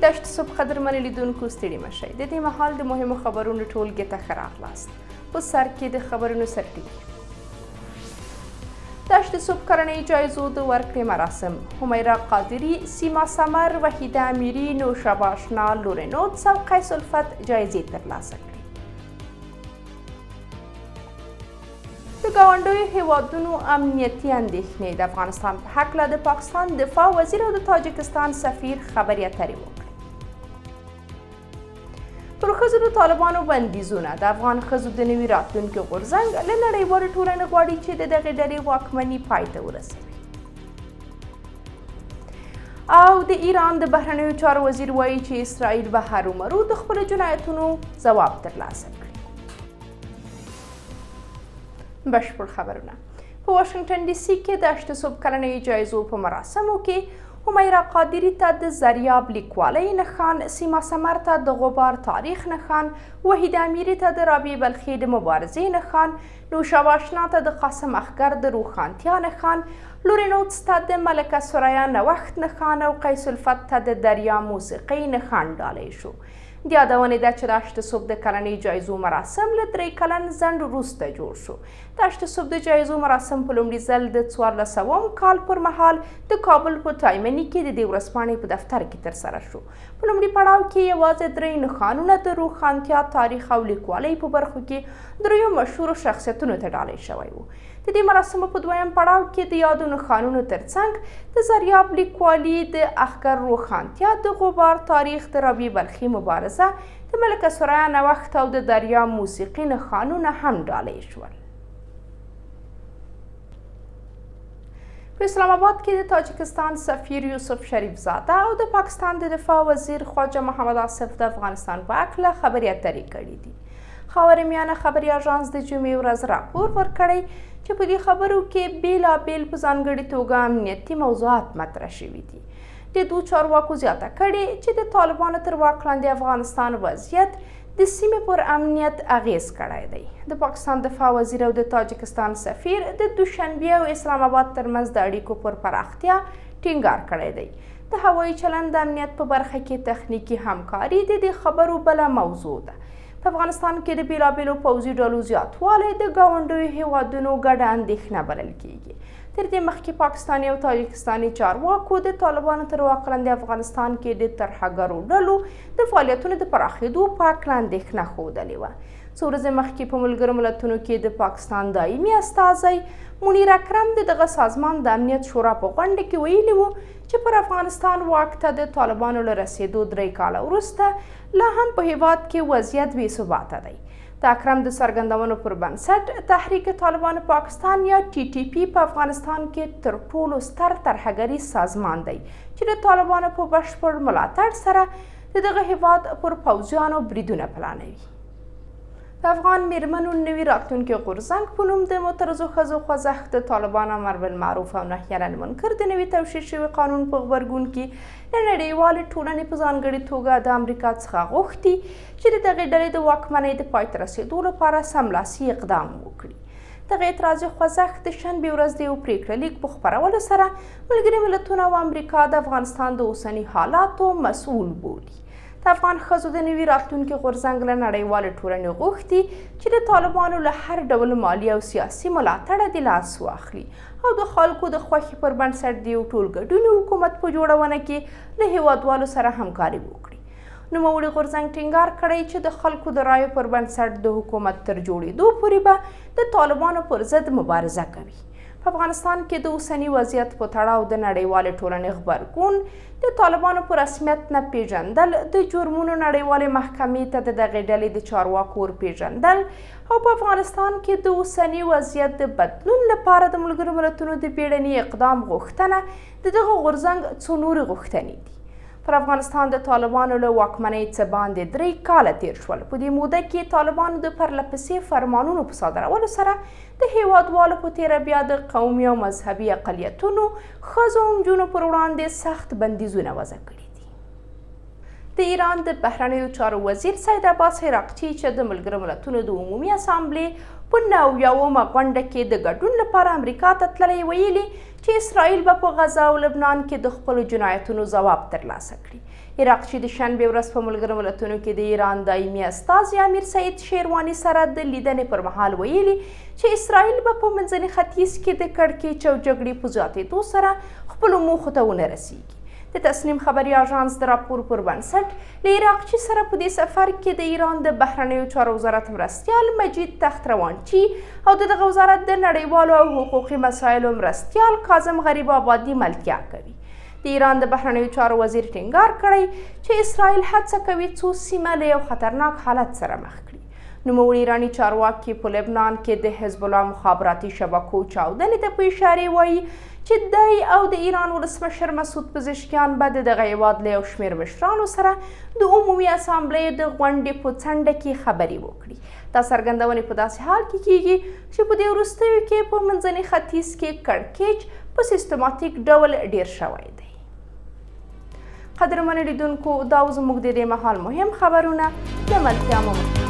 دشت صبح قدرمن لیدونکو، ستړي مه شئ. د دې مهال د مهمو خبرونو ټولګې ته ښه راغلاست. په سر کې د خبرونو سرټکي. دشت صبح کلنۍ جایزو د ورکړې مراسم: حمیرا قادري، سیما سمر، وحیده امیري، نوشابه آشنا، لورینوتس او قیس الفت جایزې ترلاسه کړې. د ګاونډیو هیوادونو امنیتي اندېښنې: د افغانستان په هکله د پاکستان دفاع وزیر او د تاجکستان سفیر خبرې اترې وکړې. پر ښځو د طالبانو بندیزونه: د افغان ښځو د نوي راتلونکي غورځنګ له نړیوالې ټولنې غواړي چې د دغې ډلې واکمني پای ته ورسوي. او د ایران د بهرنیو چارو وزیر وایي چې اسرائیل به هرومرو د خپلو جنایتونو ځواب ترلاسه کړي. بشپړ خبرونه. په واشنګټن ډي سي کې د اشت صبح کلنۍ جایزو په مراسمو کې حمیرا قادري ته د زریاب لیکوالۍ نښان، سیما سمر ته د غبار تاریخ نښان، وحید امیري ته د رابعې بلخي د مبارزې نښان، نوشابه آشنا ته د قاسم اخګر د روښانتیا نښان، لورینوتس ته د ملکه ثریا نوښت نښان او قیس الفت ته د دریا موسیقۍ نښان ډالۍ شو. د یادونې ده چې د اشت صبح د کلنۍ جایزو مراسم له 3 کلن ځنډ وروسته جوړ شو. د اشت صبح د جایزو مراسم په لومړي ځل د 14وم کال پر مهال د کابل په تایمني کې د دې ورځپاڼې په دفتر کې ترسره شو. په لومړي پړاو کې یوازې درې نښانونه د روښانتیا، تاریخ او لیکوالۍ په برخو کې دریو مشهورو شخصیتونو ته ډالۍ شوی وو. د دې مراسمو په دویم پړاو کې د یادو نښانونو ترڅنګ د زریاب لیکوالي، د اخګر روښانتیا، د غبار تاریخ، د رابعې بلخي مبارزه، د ملکه ثریا نوښت او د دریا موسیقي نښانونه هم ډالۍ شول. په اسلام آباد کې د تاجکستان سفیر یوسف شریف زاده او د پاکستان د دفاع وزیر خواجه محمد آصف د افغانستان په هکله خبرې اترې کړې دي. خاور میانه خبري اژانس د جمعې ورځ راپور ورکړی چې په دې خبرو کې بیلابیل، په ځانګړي توګه امنیتي موضوعات مطرح شوي دي. د دوو چارواکو زیاته کړې چې د طالبانو تر واک لاندې افغانستان وضعیت د سیمې پر امنیت اغیز کړی دی. د پاکستان دفاع وزیر او د تاجکستان سفیر د دوشنبې او اسلام آباد ترمنځ د اړیکو پر پراختیا ټینګار کړی دی. د هوایي چلند د امنیت په برخه کې تخنیکي همکاري د دې خبرو بله موضوع ده. په افغانستان کې د بیلابیلو پوځي ډلو زیاتوالی د ګاونډیو هیوادونو ګډه اندېښنه بلل کیږي. تر دې مخکې پاکستاني او تاجکستاني چارواکو د طالبانو تر واک لاندې افغانستان کې د ترهګرو ډلو د فعالیتونو د پراخېدو په هکله اندېښنه ښودلې وه. څو ورځې مخکې په ملګرو ملتونو کې د پاکستان دایمي استازی منیر اکرم د دغه سازمان د امنیت شورا په غونډه کې ویلي وو چې پر افغانستان واک ته د طالبانو له رسېدو 3 کاله وروسته لا هم په هیواد کې وضعیت بې ثباته دی. د اکرم د څرګندونو پر بنسټ، تحریک طالبان پاکستان یا ټي ټي پي په افغانستان کې تر ټولو ستر ترهګریز سازمان دی چې د طالبانو په بشپړ ملاتړ سره د دغه هیواد پر پوځیانو بریدونه پلانوي. د افغان میرمنو نوي راتلونکي غورځنګ په نوم د معترضو ښځو خوځښت د طالبانو امر بالمعروف او نهی عن المنکر د نوي توشیح شوي قانون په غبرګون کې له نړیوالې ټولنې، په ځانګړي توګه د امریکا څخه غوښتي چې د دغې ډلې د واکمنۍ د پای ته رسېدو لپاره سملاسي اقدام وکړي. دغه اعتراضي خوځښت د شنبې ورځ د یو پریکړه لیک په خپرولو سره ملګري ملتونه او امریکا د افغانستان د اوسني حالاتو مسؤل بولي. د افغان ښځو د نوي راتلونکي غورځنګ له نړیوالې ټولنې غوښتي چې د طالبانو له هر ډول مالي او سیاسي ملاتړه دې لاس واخلي او د خلکو د خوښې پر بنسټ د یو ټولګډوني حکومت په جوړونه کې له هیوادوالو سره همکاري وکړي. نوموړي غورځنګ ټینګار کړی چې د خلکو د رایو پر بنسټ د حکومت تر جوړېدو پورې به د طالبانو پر ضد مبارزه کوي. په افغانستان کې د اوسني وضعیت په تړاو د نړیوالې ټولنې غبرګون، د طالبانو په رسمیت نه پیژندل، د جرمونو نړیوالې محکمې ته د دغې ډلې د چارواکو ورپیژندل او په افغانستان کې د اوسني وضعیت د بدلون لپاره د ملګرو ملتونو د بیړني اقدام غوښتنه د دغه غورځنګ څو نورې غوښتنې دي. پر افغانستان د طالبانو له واکمنۍ څه باندې 3 کاله تیر شول. په دې موده کې طالبانو د پرلپسې فرمانونو په صادرولو سره د هیوادوالو، په تیره بیا د قومي او مذهبي اقلیتونو، ښځو او نجونو پر وړاندې سخت بندیزونه وضع کړي دي. د ایران د بهرنیو چارو وزیر سید عباس عراقچي چې د ملګرو ملتونو د عمومي اسامبلې په 90مه غونډه کې د ګډون لپاره امریکا ته تللی، ویلي چې اسرائیل به په غزه او لبنان کې د خپلو جنایتونو ځواب ترلاسه کړي. عراقچي د شنبې ورځ په ملګرو ملتونو کې د ایران دایمي استازي امیر سعید شیرواني سره د لیدنې پر مهال ویلي چې اسرائیل به په منځني ختیځ کې د کړکېچ او جګړې په زیاتېدو سره خپلو موخو ته ونه رسیږي. د تسنیم خبري آژانس د راپور پر بنسټ، له عراقچي سره په دې سفر کې د ایران د بهرنیو چارو وزارت مرستیال مجید تخت روانچي او د دغه وزارت د نړیوالو او حقوقي مسایلو مرستیال کاظم غریب آبادي ملتیا کوي. د ایران د بهرنیو چارو وزیر ټینګار کړی چې اسرائیل هڅه کوي څو سیمه له یو خطرناک حالت سره مخ کړي. نوموړي ایراني چارواکي په لبنان کې د حزب الله مخابراتي شبکو چاودنې ته په اشارې وایي چې دی او د ایران ولسمشر مسعود پزشکیان به د دغه هېواد له یو شمېر مشرانو سره د عمومي اسامبلۍ د غونډې په څنډه کې خبرې وکړي. دا څرګندونې په داسې حال کې کیږي چې په دې وروستیو کې په منځني ختیځ کې کړکېچ په سیستماتیک ډول ډیر شوی دی. قدرمنو لیدونکو، دا و زموږ د دې مهال مهم خبرونه. د ملتیا مو.